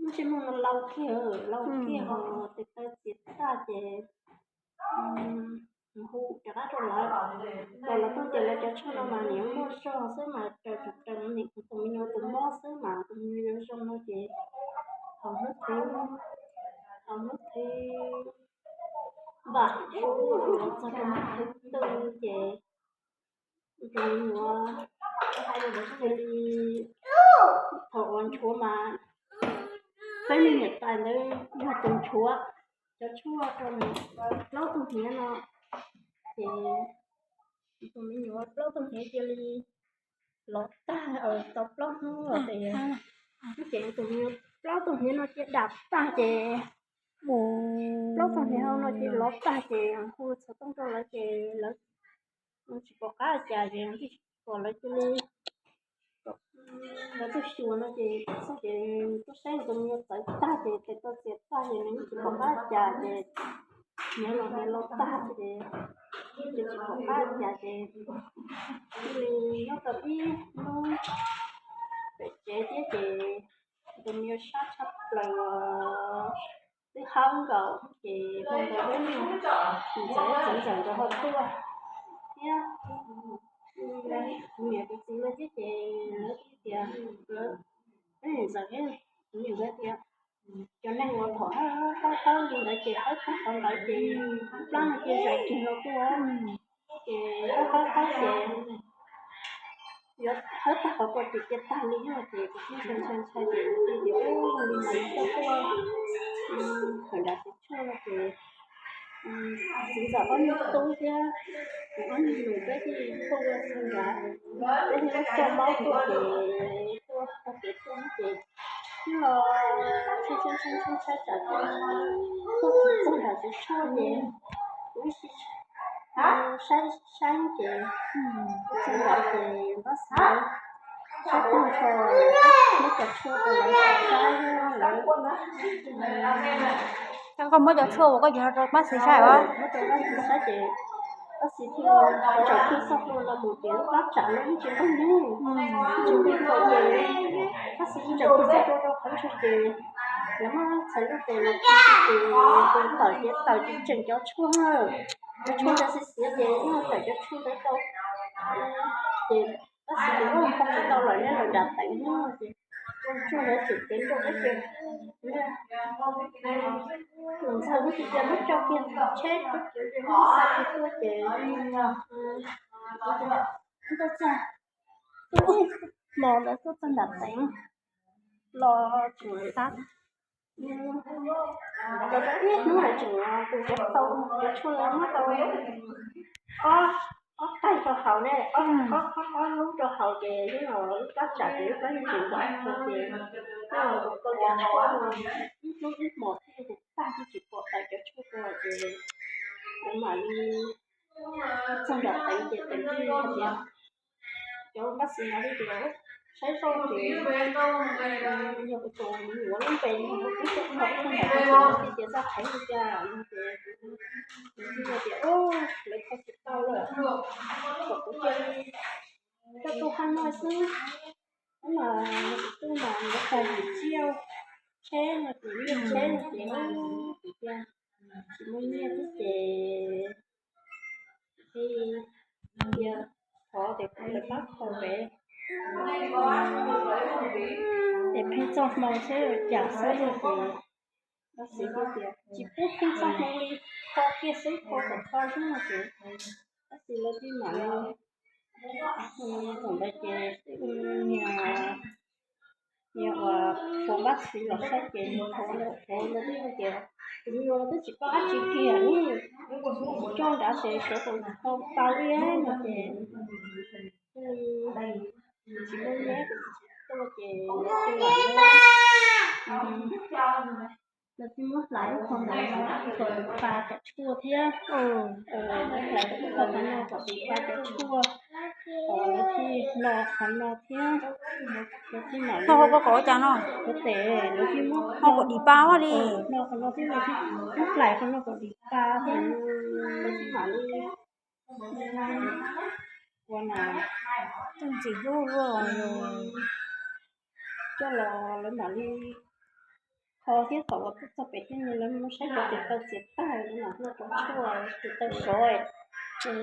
Ntsej muag no lau kiag, lau kiag ho tes taw txias tag ces hu rov qab rau lawv, kom lawv tuaj ces lawv cov tshuaj no mas nws yuav muaj zog xwb mas raws raws tus me nyuam tus mob xwb mas tus me nyuam yuav zoo no ces thaum hnub thib, thaum hnub thib npam txog rau hnub thib twg ces tus me nyuam cia li, thaum uas nchuav mas peb me niam tais ntawd yog tus nchuav cov tshuaj rau nws plaub tug hniav no ces tus me nyuam plaub tug hniav cia li lov tag tau plaub hnub los ces, ces tus me nyuam plaub tug hniav no cia dam tag ces plaub tug hniav no cia lov tag ces hu xov tooj rau lawv ces lawv tsis pom qab cas ces kom lawv cia li, lawv tuaj xyuas no ces txog ces tuaj saib tus me nyuam txawv tag ces tes taw txias tag ces nws tsis pom qab cas ces hniav los hniav lov tag ces nws tsis pom qab cas ces cia li nyob tau ib hnub pem tsev thiab ces tus me nyuam sab tshaj plaws los twb hab nkaus ces hu ntawd peb ntxawm txiv ntxawm nkawd ho tuaj thiab kuv niam kuv txiv lawv thiab ces lawv tias, peb ntxawm thiab kuv niam nkawd tias cov neeg uas thaum hab hab hab li ntawd ces hab tag qhov ntawd ces plab no cia zais kiag no tuaj ces hab hab hab ces yuav hab tag qhov ko ces cia tag li no ces kuv thiaj ntshai ntshai ntshai ces kuv thiaj tias ua li mas coj tuaj hawm nram tes tshuaj no ces txiv ntxawm ob niag tub thiab kuv ob niag nus peb thiaj tuaj ua txog nrad, peb thiaj coj maub tuaj ces tuaj txog pem tuaj ces los ntshai ntshai ntshai tsam tuaj txog nram tes tshuaj ces kuv ib si saib saib ces txog nrad ces Pab Xis saib tag nrho, muab cov tshuaj rau lawv saib, lawv, koj muab cov tshuaj uas koj yuav no rau Pab Xis saib os. Muab rau Pab Xis saib ces Pab Xis thiaj tsaws kiag txoj hlua no mus ces lub plab tsam no yeej tsis nqig li, tsis nqig li ces Pab Xis tsaws kiag txoj hlua rau qhov ntshai ces lawv muab txhais lub tes los kiag ces tus tawm ces tawm tsis tseem cov tshuaj, cov tshuaj ntawd xiav xiav ces yeej tawm cov tshuaj ntawd rau ces Pab Xis tias, Ua, kho tsis tau lawm, neb los nram teev no ces ua tshuaj ntawd tseem cev nrau peb ces tus ntxawg lub tsis cia lub coj kiag tsheb tub cev lub xa kiag tuaj ces tuaj txog, tuaj ib hmos ntawd tuaj txog nram teev los tseem tab, los tau ib hnub lawm tseem tus cov tau cov tshuaj muab tau ob, ob taig rau hauv ne, ob, ob lub rau hauv ces yeej los lub plab tsam ces lub plab yeej tsis nqig ces yeej los tau cov tshuaj ib hnub ib hmos thiaj li tag thiaj tsis pom tawm cov tshuaj rau ces lawv mam li txog nram teev ces teev hais tias, cov Pab Xis hais li tias, saib zoo ces yog kuv tus me nyuam lub npe no kuv twb tsis kho txog nram teev ces txoj qhev li cas no ces kuv thiaj tias, Lawv kho tsis tau lawm, kom kuv cia li coj tuaj hab no xwb. Ub mas kuv twb mas yuav tag yim tsiaj tsheb no ces nyiaj tsheb no ces kuv cia tsis muaj nyiaj xwb ces cia thov tias kom lawv pab kho pem, es pheej txoj hmoo seb cas xwb no ces Pab Xis thiaj tias, Tsis pub pheej txoj hmoo li, kho kiag xwb, kho kom kho xwb no ces Pab Xis lawv thiaj mam li, thaum ntawd ces niag, niag uas Pab Xis los saib ces thov lawv, thov lawv thiaj tias, Tus me nyuam no twb tsis paub dab tsi kiag li, tso nrad ces sawv tau tau li no ces thiaj li tsis muaj nyiaj, kuv tsis tuaj ces lawv thiaj lam muab, lawv thiaj muab hlais lub qhov ntawd kom tus pa cov tshuaj thiab, hlais lub qhov no kom tus pa cov tshuaj, lawv thiaj hno qhov no thiab, lawv thiaj mam li, hno qhov ko kom ua cas no, lawv thiaj muab hno kom dim pa li, hno qhov no thiab, lawv thiaj muab hlais qhov no kom dim pa thiab, lawv thiaj mam li ua na, ntxim hlub luaj, coj los lawv mam li Thiab thaum uas tuaj txog pem thiab ne lawv muab saib cov tes taw txias tag, lawv mam muab cov tshuaj tes taw sov, ces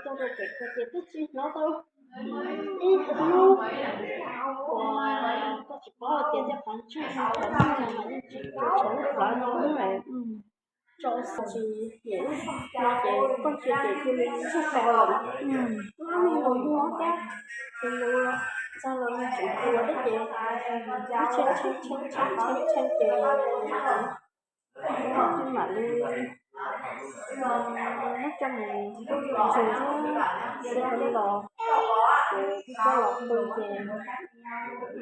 tuaj rau pem ko ces twb tsis hnov tau ib hnub uas koj tsis paub hais tias tej qhov ntsej muag qhov ntsej mas yeej tsis tshua tshav lub plawv no lawm. Tso xwb tsis tiam no ces koj tsis tiam cia li tsis to lawm. Lub hnub no muaj thiab, ces nws txog los nws tseem tuag thiab ces tshee tshee tshee tshee tshee tshee ces lawv thiaj mam li muab coj mus ntxuag thiab xiav li los, ces coj los pw ces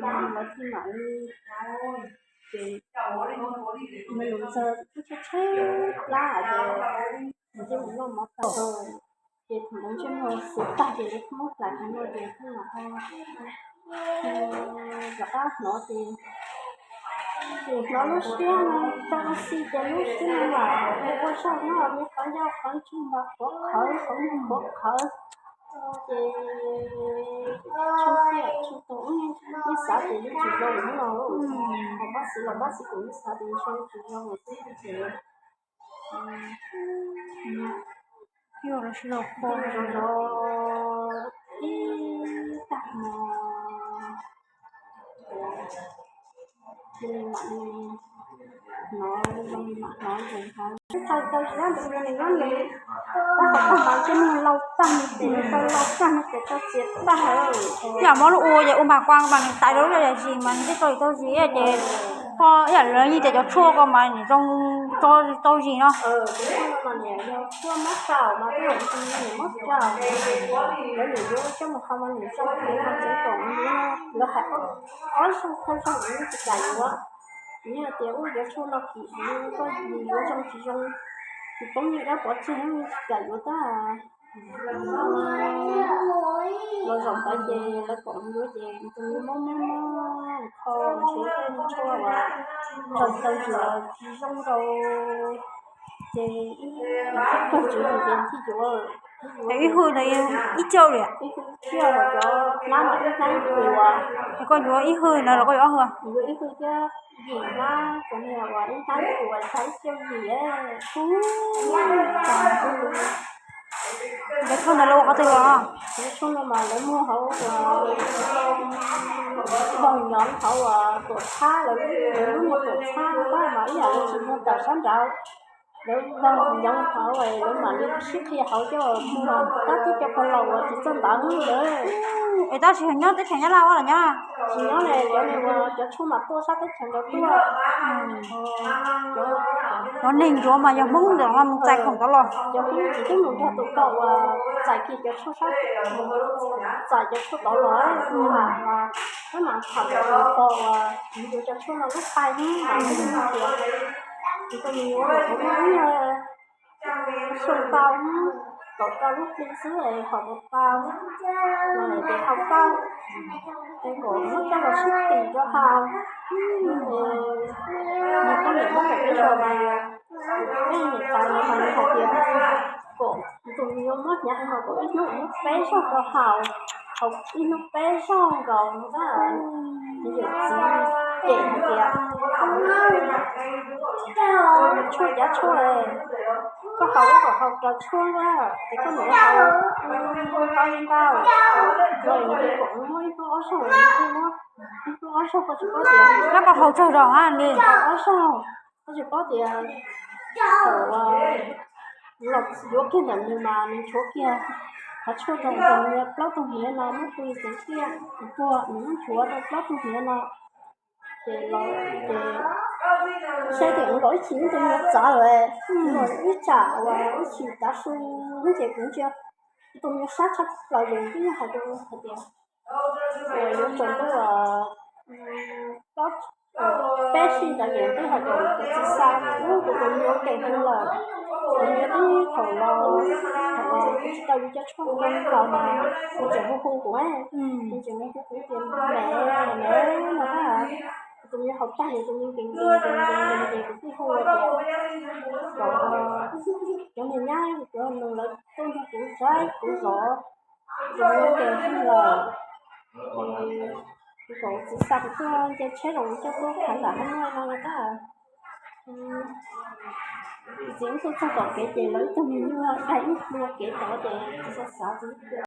lawv thiaj mam li, ces me lus ntxawg twb tshaib tshaib plab ces nws thiaj mus noj mov tag, ces thaum lawv ntsej muag xwb tag ces lawv muab hlais qhov no ces thiaj mam ho rov qab hnov ces, ces hnov lub siab no rau xi ces lub siab no mam ua ua zog no, qhov ncauj qhov ntswg mas qhuav qhawv, qhov muag qhuav qhawv, ces tshuaj tiam tshuaj tau ub yeej xav tias yeej tsis zoo no, ho pab xwv los pab xwv kuj yeej xav tias zoo tsis zoo xwb ces Yog los sis los kho zog zog ib tag hmo, hnov zoo li mam hnov ntawd ntag. Tsis tau tau tsis dab ntawd nws nyob nws tab tom tag mas ntsej muag lau tag nws tes, tau lau tag nws tes tau txias tag. Yam mob lub ua ces ua mas kuas mas nws tais rau lub yam zis mas nws twb tau tau zis ces koj yam lawv yeej tias cov tshuaj ko mas nws zoo tau zis no. Yog tshuaj mob saum mas twb yog tus mob saum, lawv nim yuav coj mus kho mas nim zoo heev mas tseem kom lawv hais ob zaug thawj zaug nim tsis kam yuav. Yog tias ua cov tshuaj no kim koj yuav zoo tsis zoo, tsis poob nyiaj dab pov tseg tsis kam yuav tab. Los zaum ntawd ces lawv kom yuav ces tus mob mob mob kho ntshe tej tshuaj uas raug tau zis los tsis zoo rau, ces kawg tswv yim ces thiaj yuav. Ib hwj ntawd ib caug li. Ib hwj cov hnab mas ib hnab ib hwj. Es koj yuav ib hwj ntawd los koj yuav ob hwj? Yuav ib hwj thiab yim hnab, cov niag uas ib hnab ib hwj uas txog ib caug yim. Cov tshuaj ntawd lawv ua qhov twg los? Cov tshuaj no mas lawv muag hauv uas vog nyoov hauv uas tuam txhab, lawv lub niag tuam txhab no tab mas ib yam li tsis muag tam sab nraud. Lawv vog nyoov hauv lawv mam li sib qhia hauv coj muag tab tib co pog laus uas tsis txawj ntawv lawm. Es tab sis nyob teb chaws Nyab Laj los nyob? Tsis nyob li, cov niag uas cov tshuaj mas tuaj sab teb chaws nraud tuaj. Cov neeg ntsuav mas yog Hmoob ntawm no mus txais khoom tod los. Cov Hmoob tsis twb mus nrog tus ko uas txais kiag cov tshuaj sab, txais cov tshuaj tod los, peb mam tham tus ko uas tsis yuav cov tshuaj no lub pai ne, mas nws tias, nws tias nws yuav kom kuv muab ib xyoo tau, kaum rau lub hli xwb es haus puas tau. Ces haus tau, es kom muab coj los sib tim rau haus. Nws poj niam muab kom peb zaug mas, peb niam tais lawv mas nws hais tias kom tus me nyuam muab hnyav haus kom ib hnub muab peb zaug rau haus, haus ib hnub peb zaug nkaus no tab. Nws yawm txiv cem hais tias, tshuaj cav tshuaj, koj haus koj kom haus raws tshuaj na, ces koj niam haus tau li ntau. Ces nws kom muab ib hnub ob zaug, nws muab ib hnub ob zaug koj tsis paub tias, koj haus tsawg zaus li, haus ob zaug, koj tsis paub tias thaum los yuav kiag ntawm nws mas nws nchuav kiag qhov tshuaj rau nws plaub tug hniav no muab pw xeev tiaj, nws tuag nws muab nchuav rau plaub tug hniav no. Ces los ces saib tias nkaus ib chim nws tus me nyuam txawv lawm, nkaus ib tsam uas ib chim tav su ces kuv ntsia tus me nyuam sab tshaj plaws ces twb hais rau hais tias, uas yuav tsaus ntuj uas plaub, peb sij ntawd ces twb hais tias kuv txiv xa ub kuv tus me nyuam nkees heev lawm, kuv me nyuam twb thaum los, thaum los kuv tsis tau yuav cov tshuaj no los mas nws tseem hu hu kuv, nws tseem hu hu kuv tias me me no tab. Kuv tus me nyuam haus tag ces tus me nyuam nkees nkees nkees nkees ces kuv thiaj hu tias kom cov niag nyab cov nus lawv tuaj nrog kuv saib kuv zov, kuv tus me nyuam nkees heev lawm. Ces Kuv kom txiv xa kuv tuaj nce tsheb los coj tuaj khav lam hab nuj no na. Txiv wb tuaj txog tom kev ces lawv ib tug me nyuam dai ib plua kev tod ces txiv xav xav txiv